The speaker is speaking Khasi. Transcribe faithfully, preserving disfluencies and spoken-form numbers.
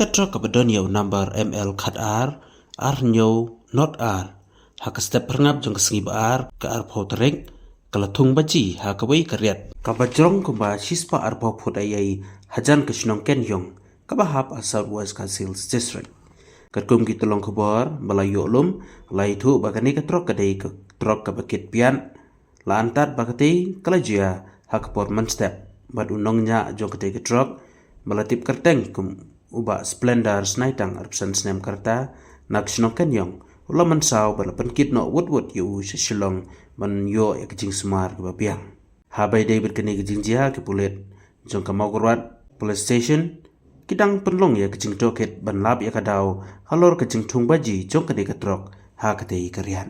Ka trok kaba don ïa u nambar M L khat ar, ar hynñiew, not ar, ha ka step phyrngap jong ka sngi ba ar, ka arphew tarik, ka la thung baji ha kawei ka riat kaba jrong kumba shispah arphew phut aïai hajan ka shnong Kenjong, kaba hap ha South West Khasi Hills District. Katkum ki tyllong khubor ba la ïoh lum, la ïathuh ba kane ka trok ka dei ka trok kaba kit piat. La antad ba katei ka la jia ha ka por mynstep bad u nongñiah jong katei ka trok, ba la tip kyrteng kum u Bah Splendor Snaitang, arphew san snem ka rta, na ka shnong Kenjong, u la mynsaw bad la pynkit noh wut wut ïa u sha Shillong ban ïoh ïa ka jingsumar kaba biang. Haba ïadei bad kane ka jingjia, ki pulit jong ka Mawkyrwat Police Station ki dang pynlong ïa ka jingtohkit ban lap ïa ka daw halor ka jingthung baji jong kane ka trok ha katei ka riat.